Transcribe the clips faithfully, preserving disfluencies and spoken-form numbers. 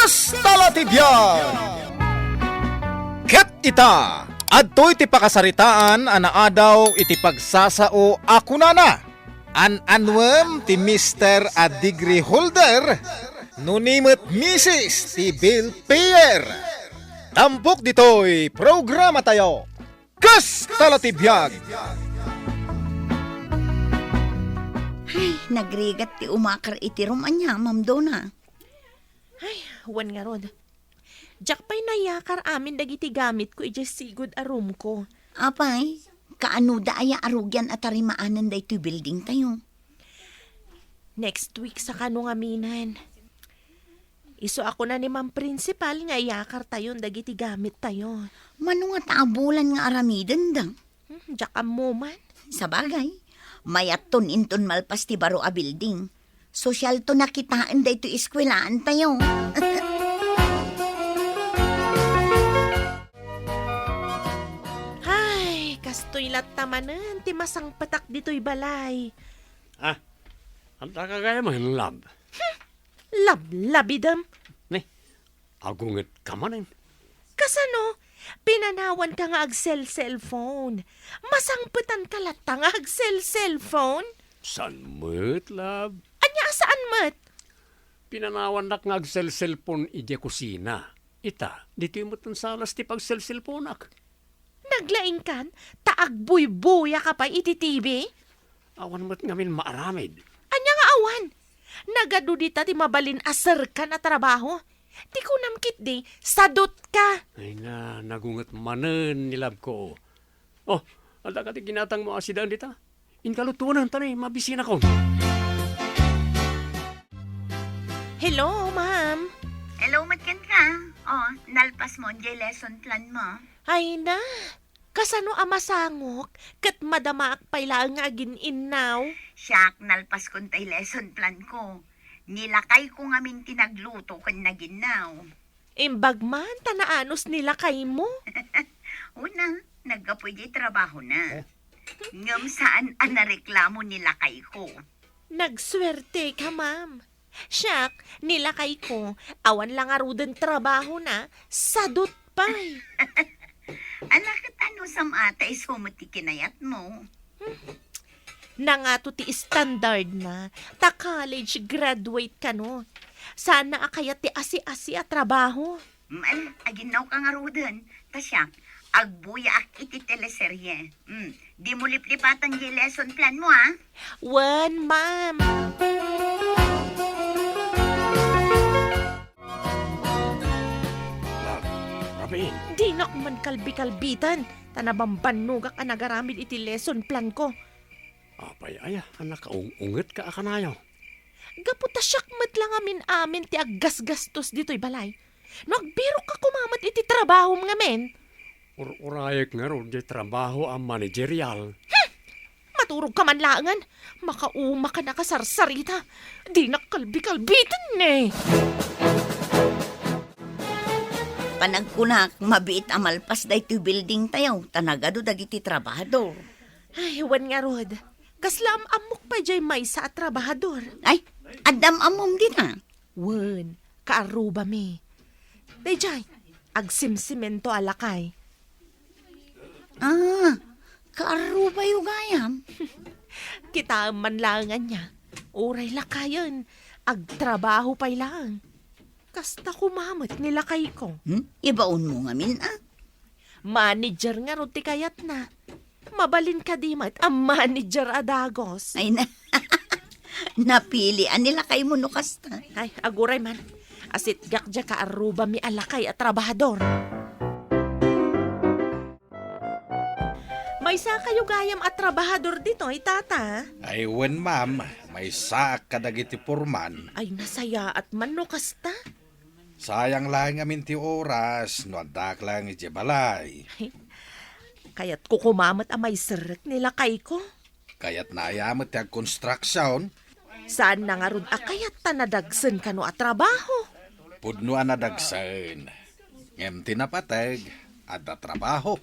Kasta la ti biag! Ket ita, adtoy ti pakasaritaan a naadaw iti pagsasao a kunana, an-anuem ti Mister a degree holder, no ni met Missus ti bill payer. Tampok ditoy programatayo. Kasta la ti biag! Ay, nagrigat ti umakar iti room ania, Ma'am Donna. Ay, wen ngarud. Diak pay nayakar amin dagiti gamitko idiay sigud a roomko. Apay, kaano da aya a rugian a tarimaanen daytoy building tayo? Next week sa kano ngaminen. Isu a kuna ni Ma'am Principal nga iyakartayon dagiti gamittayo. Mano nga ta abulan nga aramidenda? Hmm, diak ammo man. Sabagay, mayatton inton malpas ti baro a building. Sosyalto na kitaen daytoy eskwelaantayo. Ay, kastoy latta manen ti masangpetak ditoy balay. Ah, adda ka gayam, love? Lablabidem. Ni, agungetka manen. Kasano? Pinanawanka nga agsel-cellphone. Masangpetanka latta nga agsel-cellphone? Saan met, love? Ania a saan met? Pinanawannak nga agsel-cellphone idiay kusina. Ita, ditoy met ti salas ti pagsel-cellphoneak. Naglaingkan ta agbuybuya ka pay iti T V? Awan met ngamin maaramid. Ania nga awan? Nagadu dita ti mabalin a serkan a trabaho. Ti kunam ketdi, sadutka. Ay na, nagunget manen ni love ko. Oh, adda kadi ginatangmo a sidaen dita? Inka lutuenen ta ni, mabisinakon. Hello, ma'am. Hello, met kenka. Oh, nalpasmo diay lesson planmo? Ay na, kasano a masangok ket madamaak pay laeng nga agin-innaw? Siak, nalpaskon tay lesson planko. Ni lakayko ngamin ti nagluto ken naginnaw. Imbag man ta naanus ni lakaymo. Una, naggapu idiay trabahona. Oh. Ngem saan a nareklamo ni lakayko. Nagsuerteka, ma'am. Siak, ni lakayko, awan la ngaruden trabahona, sadut pay. Ala ket anusam a ta isu met ti kinayatmo? Nangato ti standardna ta college graduate kano. Saanna a kayat ti asi-asi a trabaho. Mm, aginnawka ngaruden, ta siak, agbuyaak iti teleserye. Mm, dimo liplipatan diay lesson planmo, a? Wen, ma'am. Love, Robin. Dinak man kalbi-kalbitan, ta nabambannogak a nagaramid iti lesson planko. Apay aya a nakaung-ungetka a kanayo? Gapu ta siak met la ngamin amin ti aggasgastos ditoy balay. No agbirokka koma met iti trabahom ngamin. Ur-urayek ngarud diay trabaho a managerial. Hmm! Maturogka man laengen. Makaumaka nakasarsarita. Dinak kalbi-kalbiten ne. Panagkunak, mabiit a malpas daytoy building tayo, ta nagadu dagiti trabahador. Ay, wen ngarud. Kasla am-ammok pay jay maysa a trabahador. Ay, adda am-ammom dita? Wen, kaarrubami. Dayjay, agsimsimento a lakay. Ah, kaarrubayo gayam. Kitaem man laeng ania. Uray lakayen, agtrabaho pay laeng. Kasta koma met ni lakayko. Hmm? Ibaonmo ngamin, a? Manager ngarud ti kayatna. Mabalin kadi met a manager a dagos. Ay na. Napili a ni lakaymo no kasta. Ay, aguray man. Asitgak diay kaarrubami a lakay a trabahador. Maysakayo gayam a trabahador ditoy, tata? Ay, wen, ma'am. Maysaak kadagiti purman. Ay, nasayaat man no kasta. Sayang laeng ngamin ti oras no addaak laeng idiay balay. Kayatko koma met a maiserrek ni lakayko. Kayatna aya met ti agkonstruksion? Saanna ngarud a kayat ta nadagsen kano a trabaho. Pudno a nadagsen. Ngem ti napateg, adda trabaho.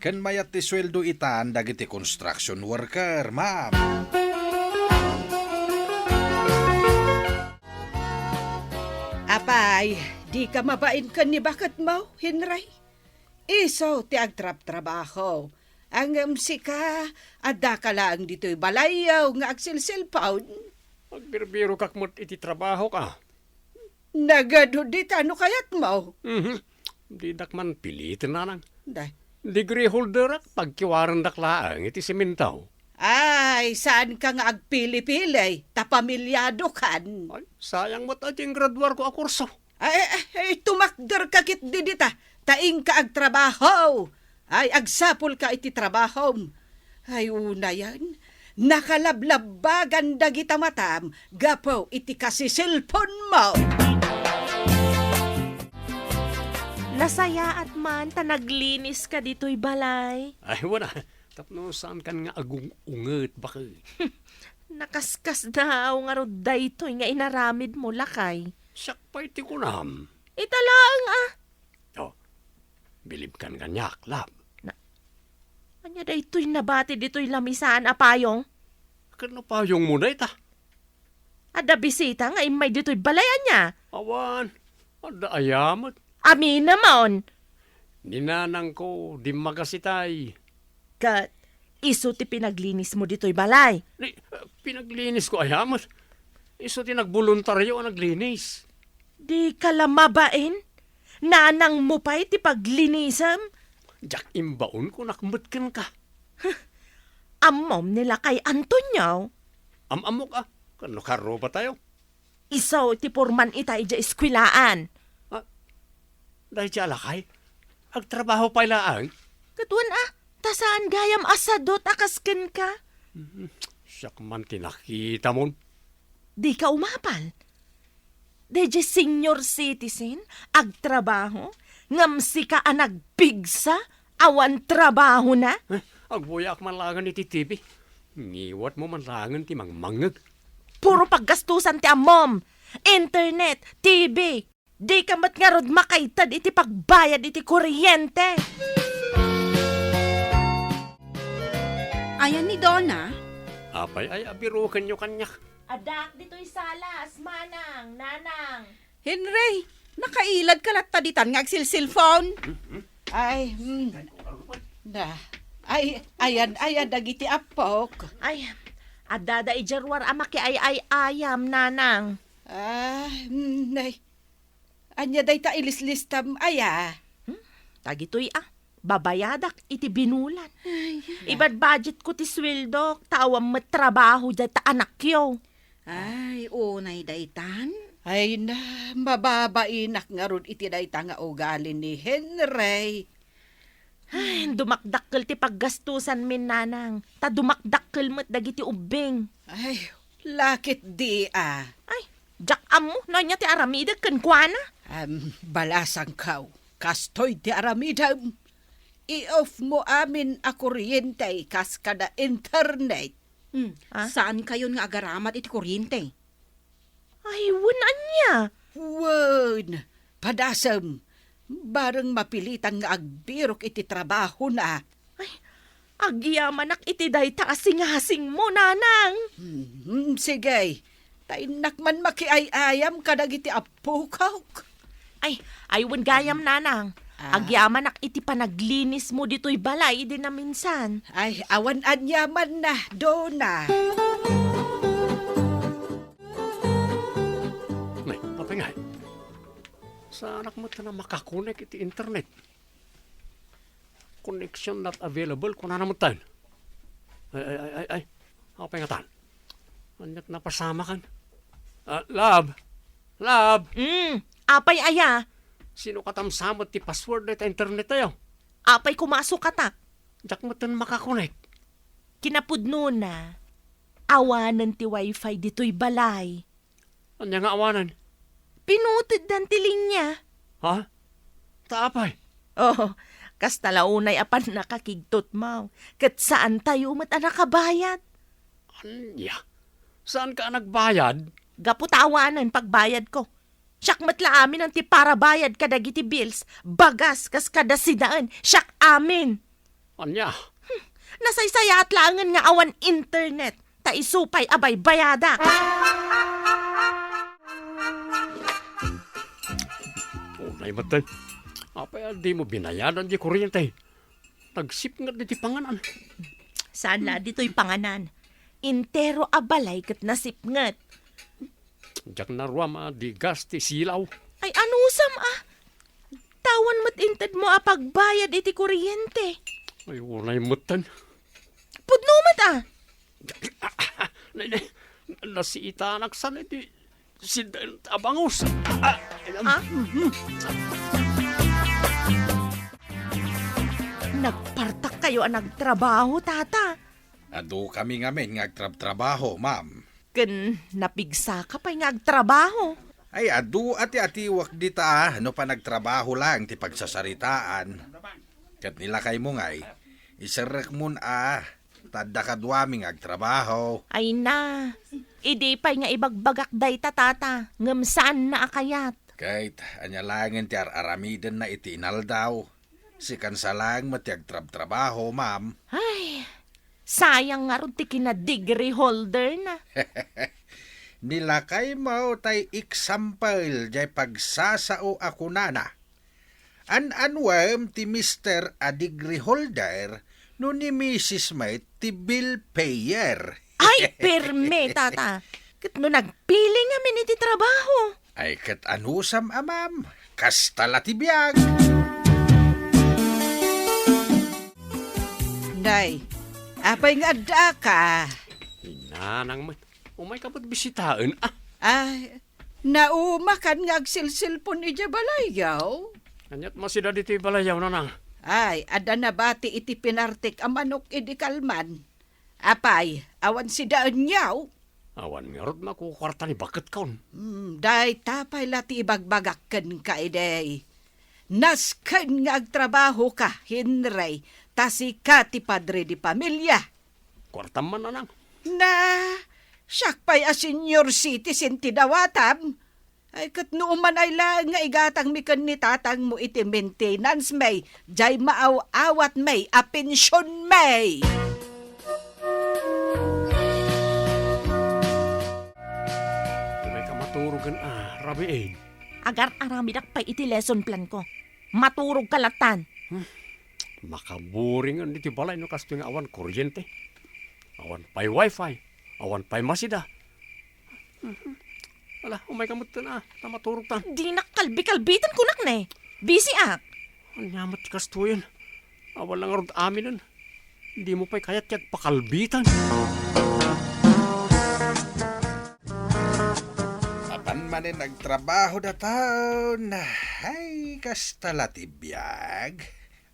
Ken mayat ti sueldo itan dagiti construction worker, ma'am. Apay, Dika mabain ken ni baketmo, Henry? Isu ti agtrabtrabaho. Ngem sika, addaka laeng ditoy balayyo nga agsilsilpon. Agbirbirokak met iti trabahok, a. Nagadu dita no kayatmo. Mhm. Didak man piliten, nanang. Day. Degree holderak, pagkiwarendak laeng iti semento. Ay, saanka nga agpili-pili, ta pamiliadokan. Ay, sayang met a diay graduarko a kurso. Ay, ay, ay, tumakderka ketdi dita, ta inka agtrabaho. Ay, agsapulka iti trabahom. Ay, unayen, nakalablabbagan dagita matam gapu iti kasiselponmo. Nasayaat man ta nagliniska ditoy balay. Ay, wen a, tapno saankan nga agung-unget, baket. Nakaskasdaaw ngarud daytoy nga inaramidmo, lakay. Siak pay ti kunam. Ita laeng a. Oh, bilibkan kaniak, love. Na, ania daytoy nabati ditoy lamisaan a payong? Ket no payongmo dayta? Adda bisita nga immay ditoy balay, ania? Awan, adda aya met. Aminemon. Ni nanangko, dimmagas itay. Ket isu ti pinaglinismo ditoy balay. Ni, eh, pinaglinisko aya met. Isu ti nagboluntario a naglinis. Dika la mabain? Nanangmo pay ti paglinisem? Diak imbaon, kunak met kenka. Huh. Ammom ni lakay Antonio? Am-ammok a, ken no karrubatayo. Isu ti porman ita idiay eskuelaan. Ah, daydiay a lakay? Agtrabaho pay laeng? Ket wen a, ta saan gayam a sadut a kas kenka? Mhm. Siak man ti nakitamon. Dika umapal. Daydiay senior citizen, agtrabaho, ngem sika a nagpigsa, awan trabahona? Eh, agbuyaak man laengen iti T V. Ngiwatmo man laengen ti mangmangngeg. Puro paggastusan ti ammom. Internet, T V. Dika met ngarud makaited iti pagbayad iti kuryente. Ayan ni Donna? Apay ay abirukenyo kaniak? Addaak ditoy sala, as manang, nanang. Henry, nakailadka latta ditan nga agsilsilpon? Mhm. Ay, mm. Da. Ay, ayan, ayan, dagiti appok. Ay, addada idiay ruar a makiay-ay-ayam, nanang. Ah, mm, nay. Ania dayta ilislistam aya? Hmm? Dagitoy a, babayadak iti binulan. Ay, ibadbudgetko ti sueldok, ta awan met trabaho dayta anakyo. Ay, unay daytan? Ay na, mababainak ngarud iti dayta nga ugali ni Henry. Ay, dumakdakkel ti paggastusanmin, nanang, ta dumakdakkel met dagiti ubbing. Ay, lakit di a. Ay, diak ammo no ania ti aramidek kenkuana. Am, balasangkaw, kastoy ti aramidem. I-off-mo amin a kuryente kas kada internet. Hmm, ah? Saankayon nga agaramat iti kuryente? Ay, wen ania? Wen, padasem. Bareng mapilitan nga agbirok iti trabahona. Ay, agyamanak iti dayta a singasingmo, nanang. Hmm, sige. Ta innak man makiay-ayam kadagiti appokok. Ay, ay, wen gayam, nanang. Ah. Agyamanak iti panaglinismo ditoy balay idi naminsan. Ay, awan aniamanna, Dona. Nay, apay ngay? Saanak met a makakonek iti internet. Connection not available, kunana met tayo. Ay, ay, ay, ay, ay. Apay ngatan? Aniat napasamakan? Ah, love? Love? Mm, apay aya? Sino katam sa met ti password dayta internet tayo? Apay koma a sukatak? Diak met makakonek. Kinapudnona, awanen ti wifi ditoy balay. Ania nga awanen? Pinuteddan ti linya. Ha? Ta apay? Oh, kasta la unay a pannakakigtutmo, ket saantayo met a nakabayad. Ania? Saanka a nagbayad? Gapu ta awanen pagbayadko. Siak met la amin ti parabayad kadagiti bills, bagas kas kada sidaen, siak amin. Ania? Hmm, nasaysayaat laengen nga awan internet, ta isu pay a baybayadak. Unay met, apay a dimo binayadan di kuryente? Nagsipnget ditoy panganan. Saan la ditoy panganan? Entero a balay ket nasipnget. Diak naruam a di gas ti silaw. Ay, anusam a? Awan met intedmo a pagbayad iti kuryente. Ay, unay metten. Pudno met a? Nay, nay, nasiitanak san iti siden a bangus. Ah, ah. Nagpartak kayo a nagtrabaho, tata. Adu kami ngamin nga agtrabtrabaho, ma'am. Ken napigsaka pay nga agtrabaho. Ay, adu a ti atiwak dita, no panagtrabaho lang ti pagsasaritaan. Ket ni lakaymo ngay, iserrekmon a, ta adda kaduami nga agtrabaho. Ay na, idi pay nga ibagbagak dayta, tata, ngem saanna a kayat. Ket ania laengen ti ar-aramidenna iti inaldaw? Sikan sa laeng met ti agtrabtrabaho, ma'am. Ay, sayang ngarud ti kina-degree holder na. Ni lakaymo tay example jay pagsasao a kunana. An-anuem ti mister a degree holder no ni misis met ti bill payer. Ay, perme, tata. Ket no nagpili ngamin iti trabaho. Ay, ket anusam a, ma'am? Kasta la ti biag. Nay, apay nga addaaka? Inanang met. Umayka met bisitaen, ah. Ay, naumakan nga agsilsilpon idiay balayyo? Aniat masida ditoy balayyo, nanang? Ay, adda nabati iti pinartik a manok idi kalman. Apay, awan sidaenyo? Awan ngarud makukuarta ni baketkon. Hmm, dayta pay la ti ibagbagak kenka idi. Nasken nga agtrabahoka, Henry, ta sika ti padre de pamilia. Kuartam man, nanang. Na, siak pay a senior citizen ti dawatam. Ay, ket no umanay laeng nga igatangmi ken ni tatangmo iti maintenance mi, jay maaw-awatmi a pensionmi. Umayka maturogen a, Rabiin. Agar-aramidak pay iti lesson plan ko. Maturogka lattan. Hmm. Makaboringen iti balay no kastoy nga awan kuryente. Awan pay wifi. Awan pay masida. Mhm. Ala, umayka metten a, ta maturogtan. Dinak kalbi-kalbiten kunak ne. Busy ak. Ania met ti kastoyen? Awan la ngarud aminen. Dimo pay kayat ti agpakalbitan. Apan manen agtrabaho dataon. Ay, kasta la ti biag.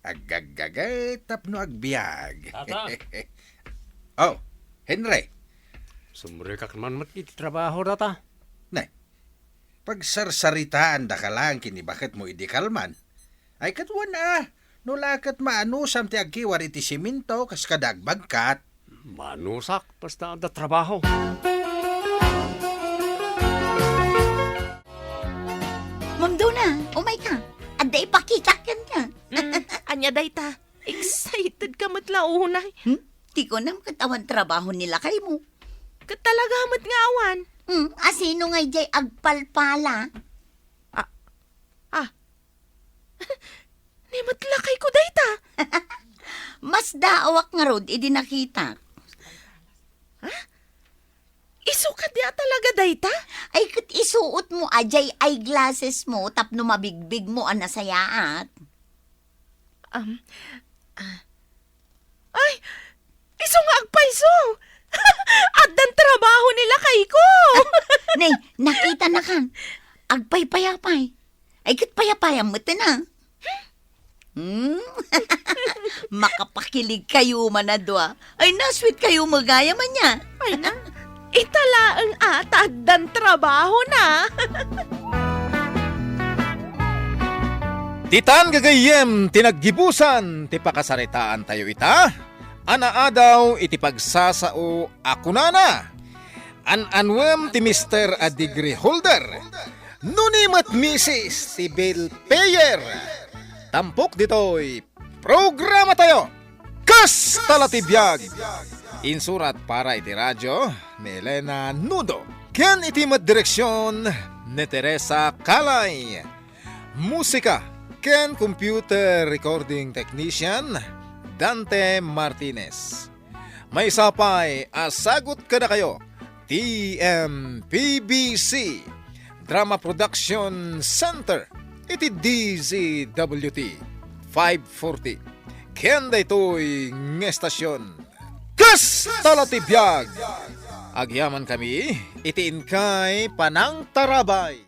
Aggaggaget tapno agbiag. Tata! Oh, Henry. Sumrekak man met iti trabaho, tata. Ne, pagsarsaritaandaka laeng ken ni baketmo idi kalman. Ay, ket wen a, no la ket maanusam ti agkiwar iti simento kas kada agbagkat. Maanusak, basta adda trabaho. Ma'am Dona, umayka. Adda ipakitak kenka. Mm, ania dayta? Excited ka met la unay. Hmm? Ti kunam ket awan trabaho ni lakaymo. Ket talaga met nga awan. Hmm, asino ngay jay agpalpala? Ah, ah. Ni met lakayko dayta. Masdaawak ngarud idi nakitak. Ha? Isu kadi a talaga dayta? Ay, ket isuotmo a jay eyeglasses mo tapno mabigbigmo a nasayaat. Um, ah. Ay, isu nga agpayso! Addan trabaho ni lakayko! Ne, nakitanakan. Agpaypayapay. Ay, ket payapayam met na. Hmm? Makapakilig kayo man a dua. Ay, na-sweet kayo magayam ania. Ay na, ita laeng a ta addan trabaho na. Ditan gagayyem ti naggibusan ti pakasaritaantayo ita a naadaw iti pagsasao a kunana, an-anuem ti mister a degree holder, no ni met misis ti bill payer. Tampok ditoy programatayo. Kasta la ti biag! Insurat para iti radio ni Elena Nudo ken iti met direksion ni Teresa Calay. Musika ken computer recording technician, Dante Martinez. Maysa pay a sagut kadakayo, T M P B C Drama Production Center iti D Z W T five forty. Ken daytoy nga estasyon, Kasta la ti biag! Agyamankami iti inkay panangtarabay.